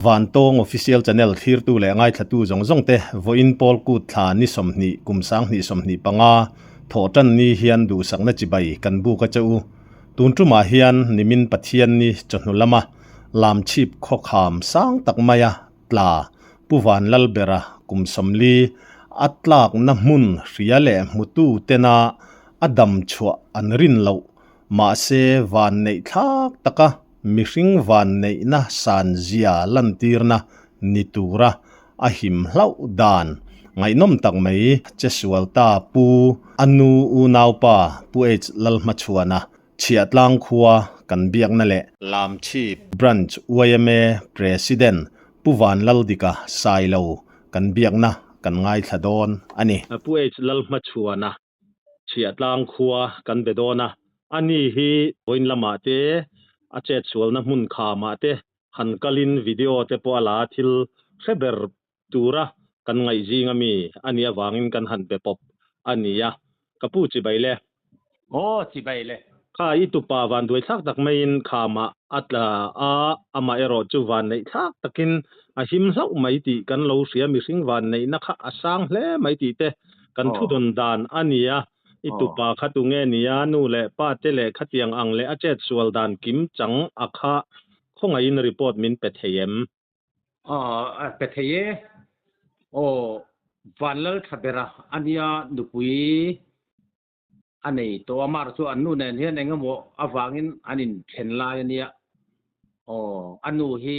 Vantawng Official Channel thlirtu leh ngaithlatu zawng zawng te vawiin Pawl Kut thla ni 20 kum 2025 thawhtan ni hian duhsakna chibai kan buk a che u. Tun tumah hian nimin Pathian ni chawhnu lama Lamchhip khawkham sang tak maia tla Pu Vanlalbera kum 40 a tlakna hmun hria leh hmutu tena a dam chhuah an rin loh mahse van neih thlak taka mihring van neihna san zia lantirna ni tura a him hlauh dan ngaihnawm tak mai che sual ta Pu Anu unaupa Pu H Lalhmachhuana Chhiahtlang khua kan biakna leh Lamchhip Branch yma President Pu Vanlaldika Sailo kan biakna kan ngaithla dawn a ni. Pu H Lalhmachhuana Chhiahtlang khua kan be dawn a, ani hi vawiin lamah te a chetsualna hmun khamah te han kalin video te pawh a la thil hre ber tura kan ngaih zing ami a nih avangin kan han be pawp a ni a, ka pu chibai le. Aw chibai le. Kha i tupa van duai thlak tak maiin khamah a tla a, amah erawh chu van neih thlak takin a him hlauh mai tih kan lo hria, mihring van neihna kha a sang hle mai tih te kan thu dawn dan a ni a, i tupa kha tunge nia, nu leh pa te leh khatiang ang leh a chet sual dan kim chang a kha khawngaihin report min pe thei em? Aw, pe thei e. Aw, Vanlal tha bera a nia nupui a nei tawh a, mar chu an nu nen hian eng emaw avangin an inthen lai a nia. Aw, a nu hi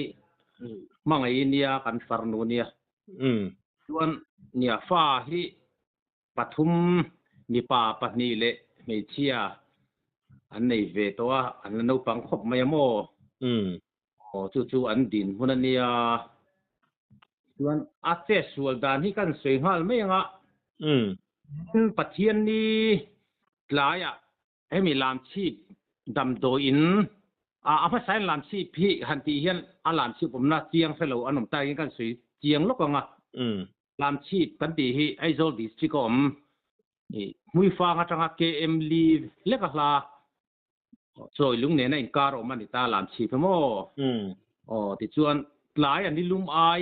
hmangaih nia kan farnu nia. Chuan nia fa hi pathum mipa pahnih leh hmeichhia an nei ve tawh a, an la naupang khawp mai a maw? Aw, chu chu an din hmun a nia. Chuan a chet sual dan hi kan sawi nghal mai ang a. Pathian ni tlaiah hemi Lamchhip damdawiin a hmasain Lamchhip hi han tih hian a Lamchhip awmna chiang hre lo an awm ta in kan sawi chiang lawk ang a. Lamchhip kan tih hi Aizawl district a awm Hmuifang atanga KM li lek a hla chawi lung nena inkar awm a ni ta Lamchhip emaw. Aw tichuan tlai a nilum ai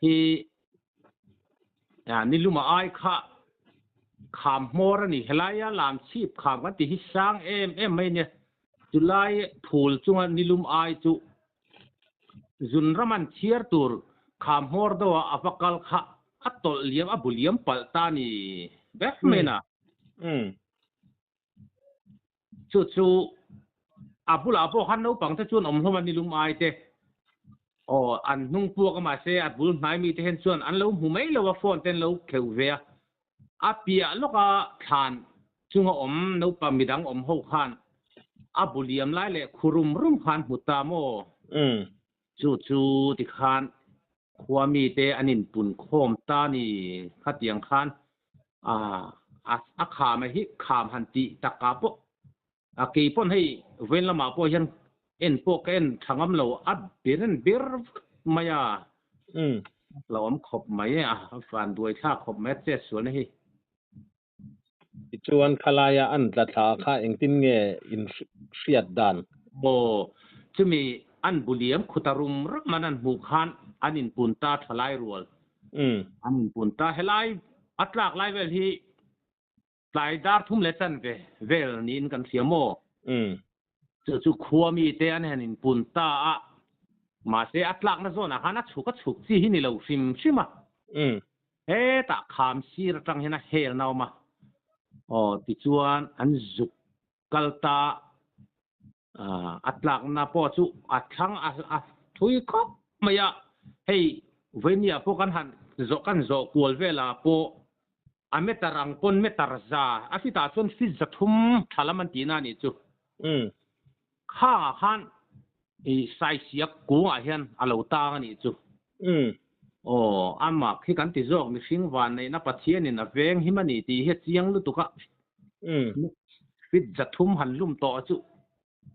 hi nilum a ai kha kham hmawr a ni. Helaia Lamchhip kham kan tih hi sang em em mai a nia. Chulai phul chunga nilum ai chu zun ram an chhiar tur kham hmawr deuha a va kal kha a tawlh liam a bu liam palh ta ni ber mai na. Chu chu a bulah pawh khan naupang te chuan awm hlawm a nilum ai te. Aw an hnung puak a mahse a bul hnai mi te hian chuan an lo hmu mai lo a phone te an lo kheuh ve a. A piah lawka thlan chunga awm naupang midang awm ho khan a bu liam lai leh khu rum rum khan hmu ta maw? Chu chu tikhan khua mite an inpun khawm ta ni khatiang khan a kham a hi kham han tih takah pawh a kei pawn hei vawiin lamah pawh hian en pawh ka en tha ngam lo a ber en ber vek mai a lo awm khawp mai a van duai thlak khawp mai a chet sualna hi. Tichuan khalaia an tla thla kha engtin nge in hriat dan? Aw, chumi an buliam khuta rum ram an an hmuh khan an inpun ta tha lai rual. An inpun ta helai a tlak lai vel hi tlai dar thum leh chan ve vel niin kan hria maw? Chu chu khua mite an han inpun ta a, mahse a tlakna zawnah khan a chhuk a chhuk chi hi ni lo hrim hrim a. Hetah kham sir atang hian a hel na awm a, aw tichuan an zuk kal ta a tlakna pawh chu a thlang a thui khawp mai a, hei vawinia pawh kan han zawh kan zawh kual velah pawh a meter ang pawn meter za a fitah chuan fit 300 tha lam an tihna a nih chu. Khangah khan i saisia kungah hian a lo tang a nih chu. Aw, amah khi kan ti zawk mihring vanneihna Pathianin a veng him a ni tih hi a chiang lutuk a. Fit 300 han lum tawh chu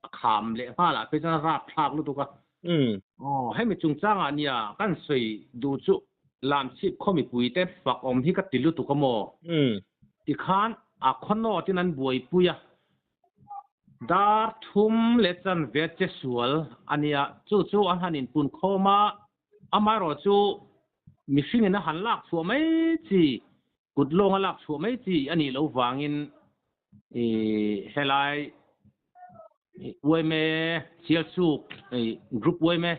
a kham leh nghalah phei chuan a rap thlak lutuk a. Aw, hemi chungchangah nia kan sawi duh chu Lamchhip khaw mipuite fak awm hi ka ti lutuk a maw? Tikhan a khaw nawtin an buaipui a. Dar thum leh chanve che sual a nia, chu chu an han inpun khawm a, amaherawhchu mihringin a han lak chhuah mai chi, kut lawnga lak chhuah mai chi a nih loh vangin helai Uaime Sialsuk Group Uaime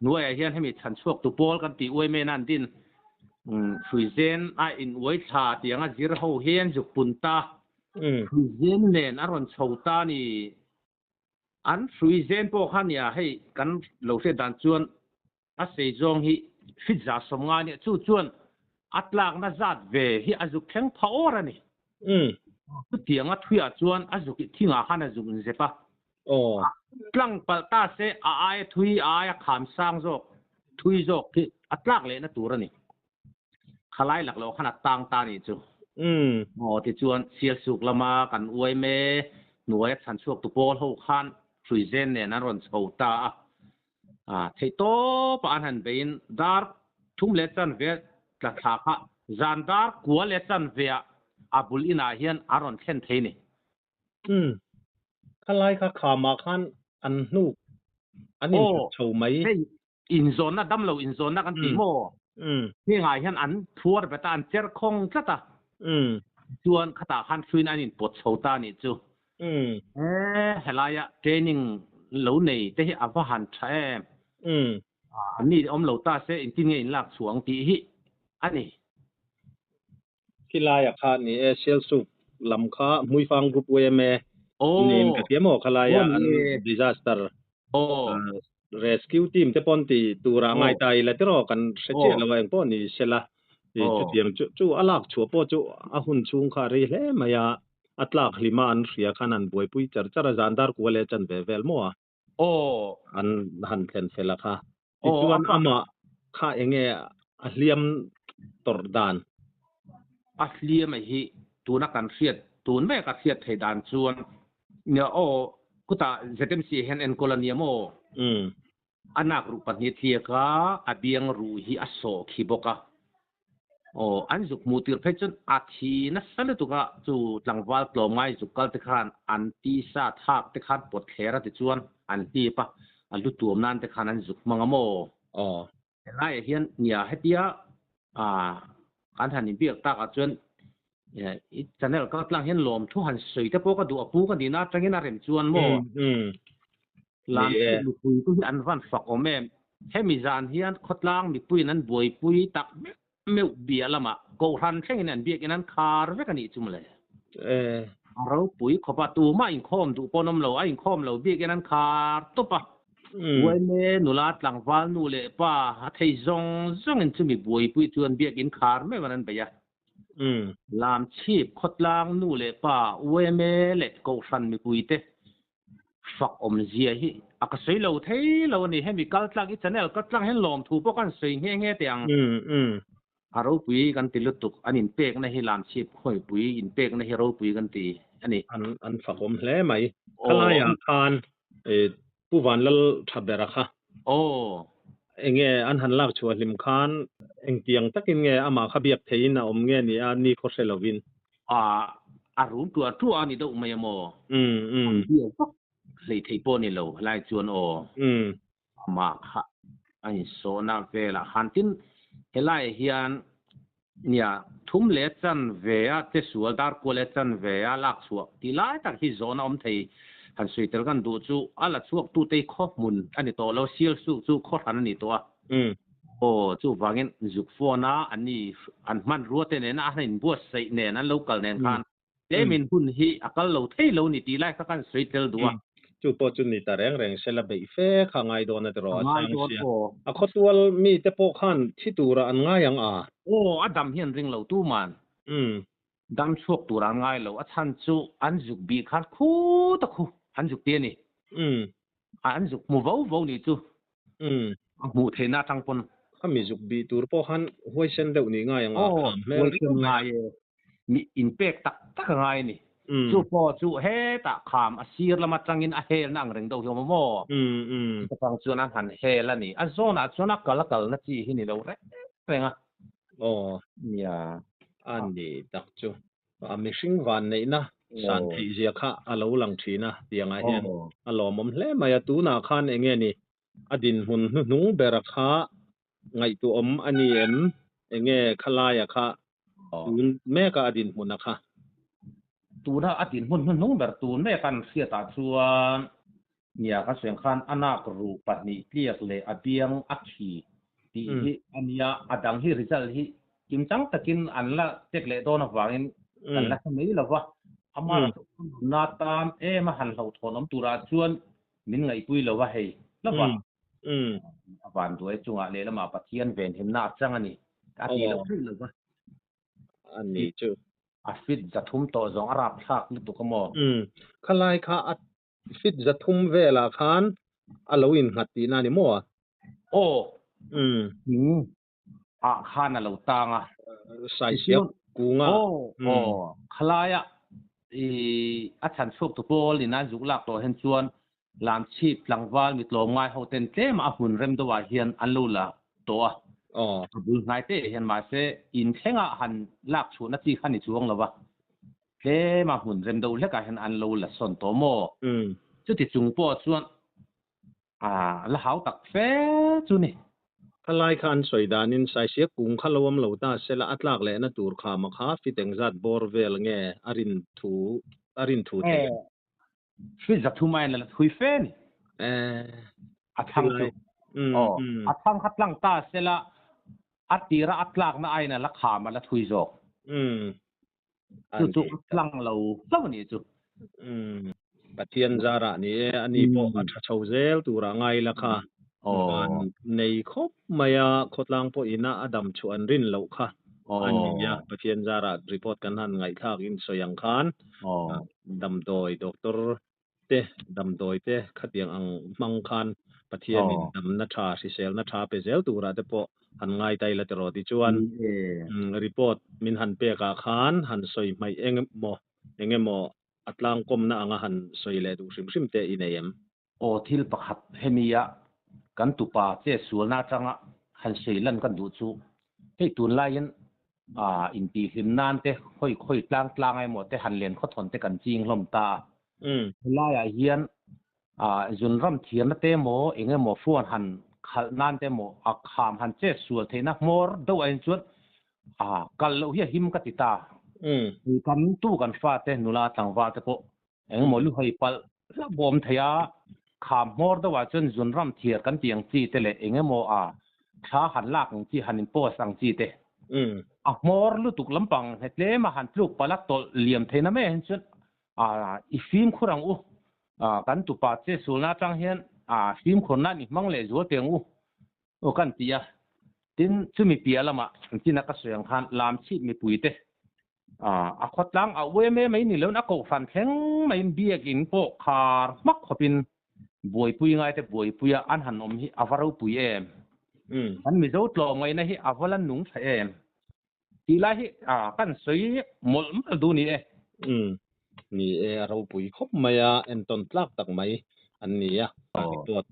hnuaiah hian hemi chhan chhuak tu pawl kan tih Uaime na an din Hruizen a in uai thla tih anga zir ho hian zuk pun ta Hruizen nen a rawn chho ta ni. An Hruizen pawh kha nia hei kan lo hriat dan chuan a sei zawng hi fit za 50 nia chu chuan a tlakna zat ve hi a zuk thleng pha awr a ni. Chutianga thuiah chuan a zuk thingah khan a zuk inzep a. Tlang palh ta se a aia thui a aia kham sang zawk thui zawk khi a tlak lehna tur a ni. Khalai lak loh khan a tang ta nih chu. Aw tichuan Sialsuk lama kan uai me hnuaia chhan chhuak tu pawl ho khan Hruizen nen an rawn chho ta a. Theih tawpah an han beiin dar thum leh chanve tla thla kha zan dar kua leh chanveah a bul inah hian a rawn thlen thei ni. Umm, khalai kha khamah khan an hnuk an inhlat chho mai. Hei inzawnna damlo inzawnna kan ti maw? Hengah hian an phuar bet a, an cher khawng tlat a. Chuan khatah khan hruiin an inpawt chho ta a nih chu. E, helaia training lo nei te hi a va han tha em. An ni awm lo ta se engtin nge in lak chhuah ang tih hi a ni. Khilaia kha ni e, Sialsuk lam kha Hmuifang Group yma niin ka hria maw khalaia an disaster rescue team te pawn ti tura ngai ta ila tiraw kan hre chiah lo a engpawh ni sela chutiang chu chu a lak chhuah pawh chu a hun chhung kha a rei hle mai a, a tlak hlima an hria khan an buaipui char char a, zan dar kua leh chan ve vel maw a. An han thlen fel a kha. Tichuan amah kha enge a hliam tawrh dan? A hliam a hi tuna kan hriat tun mek a hriat theih dan chuan nia aw khutah ZMC hian enkawl a nia maw? A nak ruh pahnih tliak a, a biang ruh hi a sawh khi bawk a. Aw, an zuk hmuh tir phei chuan a thi nasa lutuk a, chu tlangval tlawmngai zuk kal te khan an tisa thak te khan pawt thler a tichuan an hlip a, a lu tuam nan te khan an zuk hmang a maw? Aw. Helaiah hian nia hetia kan han inbiak takah chuan i channel kal tlang hian lawmthu han sawi te pawh ka duh a pu ka nihna atangin a rem chuan maw? Lam chu mipui te hi an van fak awm em? Hemi zan hian khawtlang mipuiin an buaipui tak meuh meuh bia lamah Kohhran thlengin an biakin an khar vek a nih chu mawle. A ropui khawp a, tumah inkhawm duh pawh an awm lo, a inkhawm lo biakin an khar tawp a. Uaime nula tlangval nu leh pa a thei zawng zawngin chumi buaipui chuan biakin khar meuh an an bei a. Lam chhip khawtlang nu leh pa uaime leh Kohhran mipuite Fak awmzia hi a ka sawi lo thei lo a ni. Hemi kal tlak i channel kal tlak hian lawmthu pawh kan sawi nghe nghe teh ang. A ropui kan ti lutuk. An inpekna hi lamchhip khawipui inpekna hi ropui kan ti a ni. An an fak awm hle mai. Khalaiah khan Pu Vanlal tha bera kha. Enge an han lak chhuah hlim khan engtiang takin nge amah kha biak theihin a awm nge ni a ni khaw hre lovin. A a rum tuah tuah a ni deuh mai a maw? An biak vak hlei thei pawh a ni lo helai chuan aw. Amah kha a insawhna velah khan tin helaiah hian nia thum leh chanve a che sual dar kual leh chanve a lak chhuah tih lai tak hi zawhna awm thei han sawi tel kan duh chu a la chhuak tute hi khaw hmun a ni tawh lo sial suk chu khaw hran a ni tawh a. Aw chuvangin zuk phone a an ni an hmanrua te nena a han inbuatsaih nen an lo kal nen khan tlemin hun hi a kal lo thei lo ni tih lai kha kan sawi tel duh a. Chu pawh chu ni ta reng reng sela beih fe kha ngai dawn a ti rawh a chang sia. A khawtual mi te pawh khan thi tura an ngai ang a. Aw a dam hian ring lo tu man. Dam chhuak tur an ngai lo a chhan chu an zuk bih khan khu ta khu an zuk ti a ni. An zuk hmu vo vo ni chu. A hmuh theihna atang pawn. Khami zuk bih tur pawh khan huaisen deuh nih ngai ang a, kham hmel riau mai. Aw, huaisen ngai e. Mi inpek tak tak a ngai a ni. Chu pawh chu hetah kham a sir lam atangin a helna ang reng deuh hi awm a maw? Chutang chuan an han hel a ni. A zawnah chuan a kal a kalna chi hi ni lo reng reng a. Aw. Nia. A ni tak chu. A mihring van neihna. San theih zia kha a lo lang thin a tiangah hian a lawmawm hle mai a. Tunah khan enge ni a dinhmun hnuhnung bera kha ngaihtuahawm a ni em? Enge khalaia kha tun meka a dinhmun a kha? Tuna a dinhmun hnuhnung ber tun mek an hriatah chuan nia ka sawi ang khan a nak ruh pahnih tliak leh a biang a khi tih hi a nia. A dang hi result hi kimchang takin an la check leh dawn avangin kan la hre mai lova. Amah nunna tan em a han hlauhthawn awm turah chuan min ngaihpui lo a hei hlauh a. A vanduai chungah lehlamah Pathian venhimna a chang a ni. A ti lo theih lova. A ni chu. A fit zathum tawh zawng a rapthlak lutuk a maw? Khalai kha a fit zathum velah khan a lo innghat tihna a ni maw? Aw. Thing ah khan a lo tang a. Saisiak kunga. Aw, aw. Khalaia i a chhan chhuak tu pawl in an zuk lak tawh hen chuan Lamchhip tlangval mitlawm ngai ho ten tlem a hmun rem deuh ah hian an lo la tawh a. Aw. A bul hnai te hian mahse in thleng ah han lak chhuahna chi kha ni chuang lo va. Tlem a hmun rem deuh hlek ah hian an lo la sawn tawh maw? Chuti chung pawh chuan a la hau tak fe chu ni. Khalai kha an sawi danin Saisia kung kha lo awm lo ta sela a tlak lehna tur khama kha fit engzat bawr vel nge a rin thu a rin thu thei. Fit zathum aiin la thui fe ni. A thlang chu. Aw, a thlang kha tlang ta sela a tira a tlakna aiin a la kham a la thui zawk. Chu chu a tlang lo hlauh a nih chu. Pathian zarah ni e, ani pawh a tha chho zel turah ngai la kha. Van nei khawp mai a, khawtlang pawhin a a dam chhuah an rin loh kha a ni a. Pathian zarah report kan han ngaihthlak in sawi ang khan damdawi doctor te damdawi te khatiang ang hmang khan Pathianin damna tha hriselna tha pe zel turah te pawh han ngai ta ila tiraw tichuan report min han pekah khan han sawi hmaih engemaw engemaw a tlangkawmna anga han sawi leh duh hrim hrim te i nei em? Aw thil pakhat hemia kan tupa che sualna atanga han sawi lan kan duh chu hei tunlaiin intihhlim nan te khawi khawi tlang tlang emaw te han len khawthawn te kan ching hlawm ta a. Helaiah hian zunram thiamna te emaw eng emaw fuan han khalh nan te emaw a kham han che sual theihna hmawr deuh ah hian chuan kal loh hi a him ka ti ta. Kan tu kan fate nula tlangval te pawh Engemaw lu hei palh hlauh bawm thei a, kham hmawr deuhah chuan zunram thiar kan tih ang chi te leh engemaw a thla han lak ang chi, han in post ang chi te. A hmawr lutuk lampang he tlem a han tluk palh a tawlh liam theihna mai ah hian chuan i fimkhur ang u, kan tupa che sulna atang hian fimkhur nan i hmang leh zual teh ang u aw kan ti a. Tin, chumi piah lamah engtin a ka sawi ang khan Lamchhip mipuite A khawtlang a uem em mai ni loin a kohhran thleng maiin biakinn pawh khar hmak khawpin buaipui ngaite buaipuia an han awm hi a va ropui em? Kan Mizo tlawmngaihna hi a va la nung tha em? Tih lai hi kan sawi mawlh mawlh duh ni e. Ni e, a ropui khawp mai a, entawn tlak tak mai an ni a. Report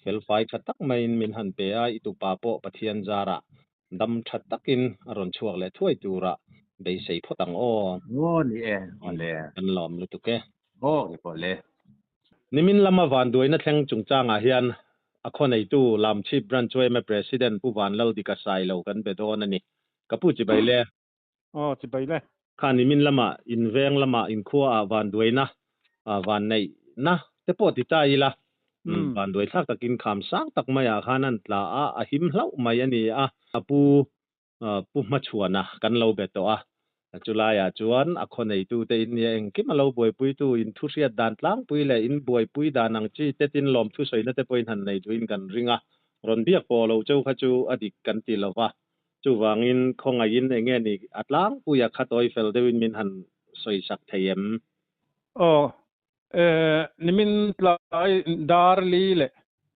felfai tha tak maiin min han pe a, i tupa pawh Pathian zarah Dam tha takin a rawn chhuak leh thuai turah beisei phawt ang aw. Aw ni e, aw le. Kan lawm lutuk e. Aw ni pawh le. Nimin lama vanduaina thleng chungchangah hian a khawneitu Lamchhip Branch yma President Pu Vanlaldika Sailo kan be dawn a ni. Ka pu chibai le. Aw chibai le. Kha nimin lama inveng lama inkhuaah vanduaina vanneihna te pawh ti ta ila, vanduai thlak takin kham sang tak maiah khan an tla a, a him hlauh mai a ni a. A pu Pu Hmachhuana kan lo be tawh a, chulaiah chuan a khaw neitute in nia engkim a lo buaipuitu in thu hriat dan tlangpui leh in buaipui dan ang chi te tin lawmthu sawina te pawhin han nei duhin kan ring a, rawn biak pawh lo cheu kha chu a dik kan ti lo va. Chuvangin khawngaihin eng nge ni a tlangpuia kha tawi fel deuhin min han sawi sak thei em? Aw, nimin tlai dar li leh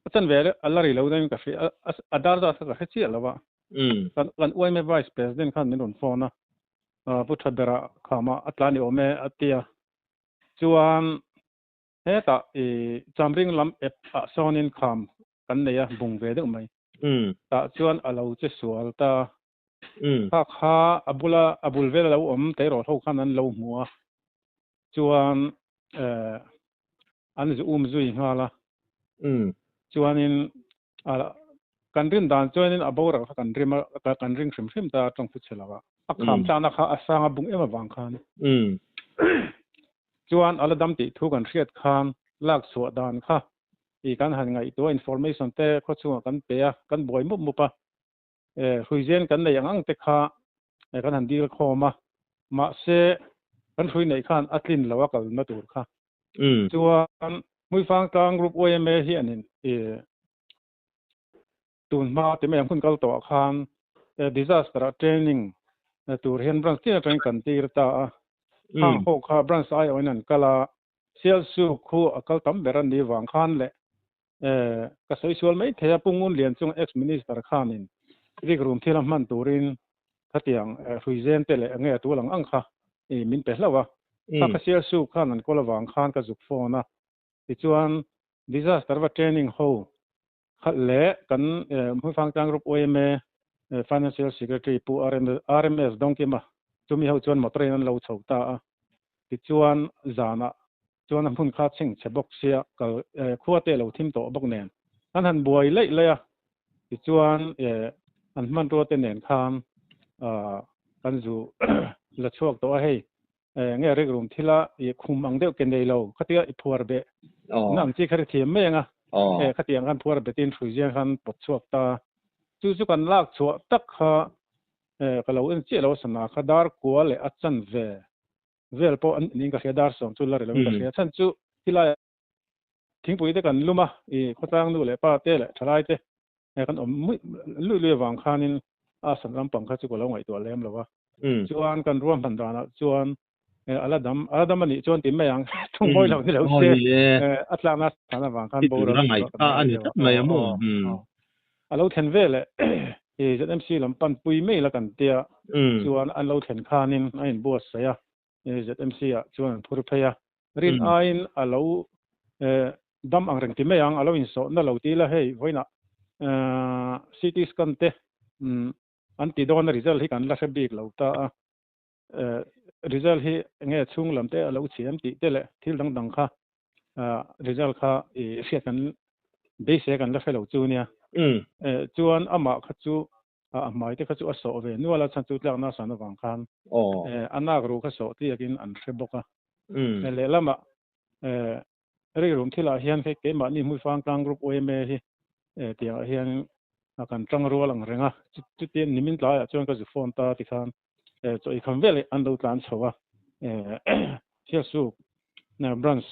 a chan ve a la ri lo deuhin ka hria, a dar zat kha ka hre chiah lo a. Kan yma Vice President khan min rawn phone a, Pu Thabera khama a tla ni awm e a ti a. Chuan hetah i Chamring lam ep ah sawnin kham kan nei a, bung ve deuh mai. Tah chuan a lo che sual ta. Kha kha a bula a bul vel a lo awm tei rawh ho khan an lo hmu a. Chuan an zu um zui nghal a. Chuanin kan rin dan chuanin a boral kha kan rim a, kan ring hrim hrim ta tawng chu chhe lo a. A kham tlakna kha a sang a bung em avang khan. Chuan a la dam tih thu kan hriat khan lak chhuah dan kha i kan han ngaihtuah information te khaw chhungah kan pe a, kan buai mup mup a. Hruizen kan nei ang ang te kha kan han dil khawm a, mahse kan hrui neih khan a tlin lo a kalna tur kha. Chuan Hmuifang Tlang Group YMA hi an in tun hma ti mai ang hun kal tawhah khan disaster ah training tur hian branch tin atangin kan tir ta a. Khang ho kha branch aiawhin an kal a, Sialsuk khu a kal tam ber a nih vang khan leh Ka sawi sual mai thei a, Pu Ngun Lian chung ex minister khanin rik rum thil a hman turin khatiang hruizen te leh nge a tul ang ang kha min pe hlauh a. Kha ka sial su khan an kawl avang khan ka zuk phone a. Tichuan disaster va training ho khalh leh kan Hmuifangtlang Group yma Financial Secretary Pu RMS Dawngkima chumi ho chuan motor in an lo chho ta a. Tichuan zanah chuan a hmun kha chhing chhe bawk sia kal khua te lo thim tawh bawk nen an han buai laih laih a, tichuan an hmanrua te nen khan kan zu la chhuak tawh a hei nge rikrum thila i khum ang deuh ke nei lo khatia i phuar beh na ang chi kha ri thiam mai ang a, khatiang khan phuar betin hrui ziang khan pawt chhuak ta chu chu kan lak chhuah tak kha ka lo en chiah lo a sana kha dar kua leh a chan ve Vel pawh an niin ka hria, dar sawm chu la ri lovin ka hria. Chhan chu tilai thingpui te kan lum a, i khawtlang nu leh pa te leh thalai te kan awm luih luih avang khanin a san lampang kha chu ka lo ngaihtuah lem lo a. Chuan kan ruahman danah chuan a la dam, a la dam a nih chuan ti mai ang, thung mawi lo ni lo se, a tlakna san avang khan boral a nih tawh kan ngai deuh a. A lo thlen ve leh i ZMC lam pan pui mai la kan tia chuan an lo thlen khanin a inbuatsaih a, ZMC ah chuan an phur phei a. Rin aiin a lo dam ang reng ti mai ang, a lo insawhna lo ti la hei vawiinah CT scan te an ti dawn a result hi kan la hre bik lo ta a, result hi enge chhung lam te a lo chhiam tih te leh thil dang dang kha result kha i hriat kan beisei kan la hre lo chu nia. Chuan amah kha chu a hmai te kha chu a sawh ve nual a, chhan chu tlakna san avang khan a nak ru kha sawh tliakin an hre bawk a. Lehlamah rilrum thilah hian hei keimahni Hmuifang Tlang Group yma hi tiangah hian kan tang rual ang reng a, chutin nimin tlaiah chuan ka zu phone ta tikhan chaw ei kham vel an lo tlan chho a, Sialsuk branch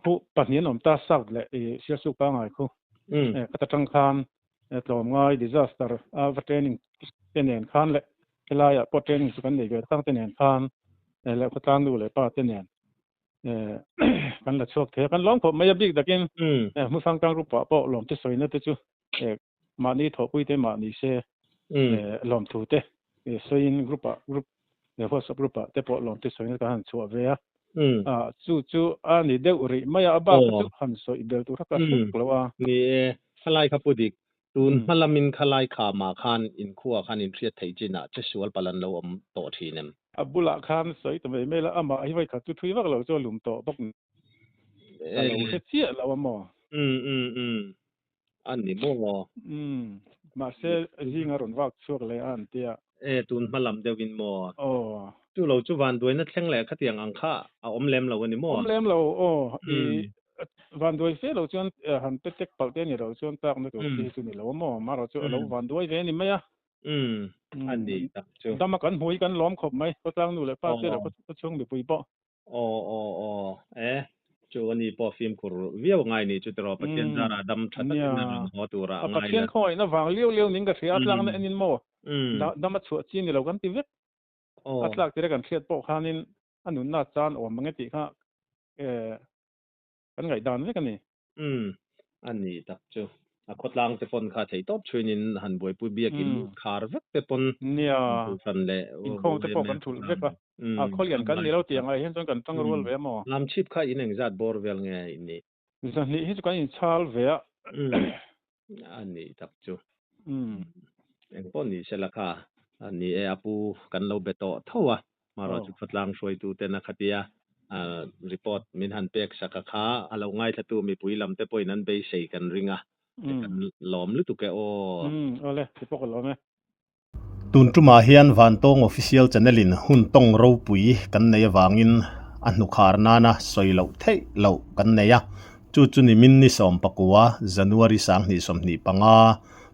khu pahnih an awm ta South leh Sialsuk pangngai khu ka ta tang khan tlawmngai disaster a va training te nen khan leh helaiah pawh training chu kan nei ve tang te nen khan leh khawtlang nu leh pa te nen kan la chhuak thei a, kan lawm khawp mai a bik takin Hmuifang Tlang Group ah pawh lawmte sawina te chu mahni thawhpui te mahni se lawmthu te sawiin group ah group WhatsApp group ah te pawh lawmte sawina kan han chhuah ve a, chu chu a ni deuh rih mai a, a bak chu han sawi bel tur kha ka hruk lo a. Ni e, khalai kha pu dik, tun hma lamin khalai khamah khan inkhuaah khan inhriat theih chinah che sual palh an lo awm tawh thin em? A bulah khan sawi ta mai mai la, amah hi vawikhat chu thui vak lo chu a lum tawh bawk ka lo hre chiah lo a maw? Um um um. A ni maw? Umm, mahse zinga rawn vak chhuak leh a an tia. E, tun hma lam deuh in maw? Aw. Chu lo chu vanduaina thleng leh khatiang ang kha a awm lem lo a ni maw? Awm lem lo, aw. I vanduai fe lo chuan han pe tek palh te a ni lo chuan tlakna tur chi chu ni lo a maw? Amaherawh chu a lo vanduai ve a ni mai a. Umm, a ni tak chu. Dama kan hmu hi kan lawm khawp mai, khawtlang nu leh pa te leh khawchhung mipui pawh. Aw aw aw e chu a ni pawh fimkhur viau ngai ni chu tiraw Pathian zara dam tha takin a rawn haw tura a ngai la. Pathian khawngaihna vang liau liau ning ka hria a tlakna enin maw dam a chhuah chi ni lo kan ti vek a tlak tira kan hriat pawh khanin a nunna chan awm ang e tih kha kan ngaihdan vek a ni. Umm, a ni tak chu. A khawtlang te pawn kha thei tawp chhuinin han buaipui biakin khar vek te pawn Nia, inkhawm te pawh kan thulh vek a. A khawlian kan ni lo tih ang ai hian chuan kan tang rual ve a maw? Lamchhip kha in engzat bawr vel nge in nih? Zahnih hi chu kan inchhal ve a. Umm, a ni tak chu. Engpawh ni sela kha a ni e, a pu kan lo be tawh tho a. Marawh chu khawtlang hruaitu ten a khatia report min han pek sak a kha a lo ngaithlatu mipui lam te pawhin an beisei kan ring a, kan lawm lutuk e aw. Awle, ti pawh ka lawm e. Tun tumah hian Vantawng Official Channel in hun tawng ropui kan nei avangin a hnukhar nana sawi loh theih loh kan nei a, chu chu nimin ni 19 January 2025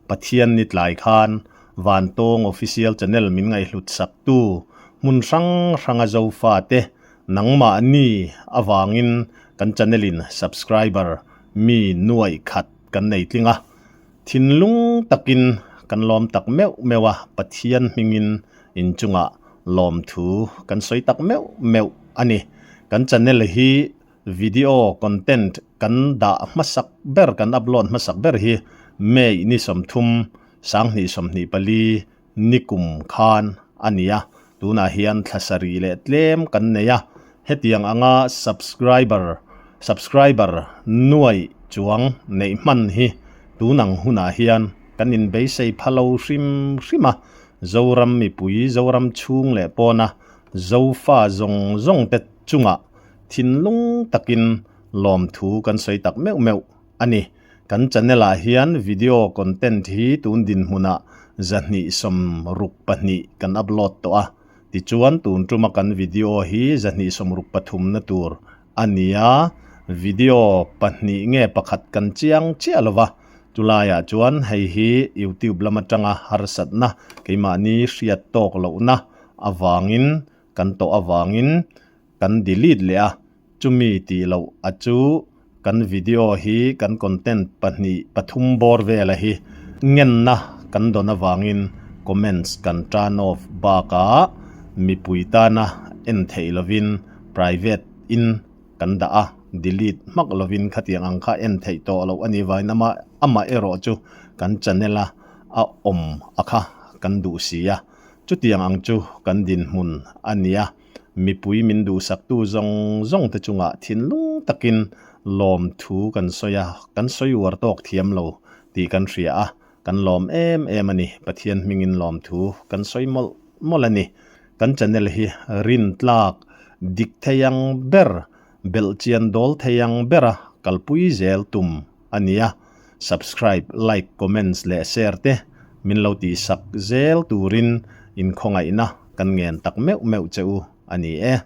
Pathian ni tlai khan Vantawng Official Channel min ngaihhlut saktu hmun hrang hranga Zofate nangmahni avangin kan channel in subscriber mi nuaih khat kan nei tling a. Thinlung takin kan lawm tak meuh meuh a, Pathian hmingin inchungah lawmthu kan sawi tak meuh meuh a ni. Kan channel hi video content kan dah hmasak ber, kan upload hmasak ber hi May ni 30, 2024 nikum khan a ni a, tunah hian thla sarih leh tlem kan nei a, hetiang anga subscriber subscriber nuaih chuang neih hman hi tunang hunah hian kan inbeisei pha lo hrim hrim a, Zoram mipui Zoram chhung leh pawna Zofa zawng zawng te chungah thinlung takin lawmthu kan sawi tak meuh meuh a ni. Kan channel ah hian video content hi tun dinhmunah 262 kan upload tawh a, tichuan tun tuma kan video hi 263 na tur a ni a, video pahnih nge pakhat kan chiang chiah lo va, chulaiah chuan hei hi YouTube lam atanga harsatna keimahni hriat tawk lohna avangin kan tawh avangin kan delete leh a, chumi tih loh a chu kan video hi kan content pahnih pathum bawr vela hi ngenna kan dawn avangin comments kan turn off bakah mipui tana en theih lovin private in kan dah a, delete hmak lovin khatiang ang kha en theih tawh loh a nih vangin ama amah erawh chu kan channel a a awm a kha kan duh si a, chutiang ang chu kan dinhmun a ni a. Mipui min duhsaktu zawng zawng te chungah thinlung takin lawmthu kan sawi a, kan sawi uar tawk thiam lo tih kan hria a, kan lawm em em a ni. Pathian hmingin lawmthu kan sawi mawlh mawlh a ni. Kan channel hi rintlak dik thei ang ber, belhchian dawl thei ang bera kalpui zel tum a ni a. Subscribe, like, comments leh share te min lo tihsak zel turin inkhawngaihna kan ngen tak meuh meuh che u a ni e.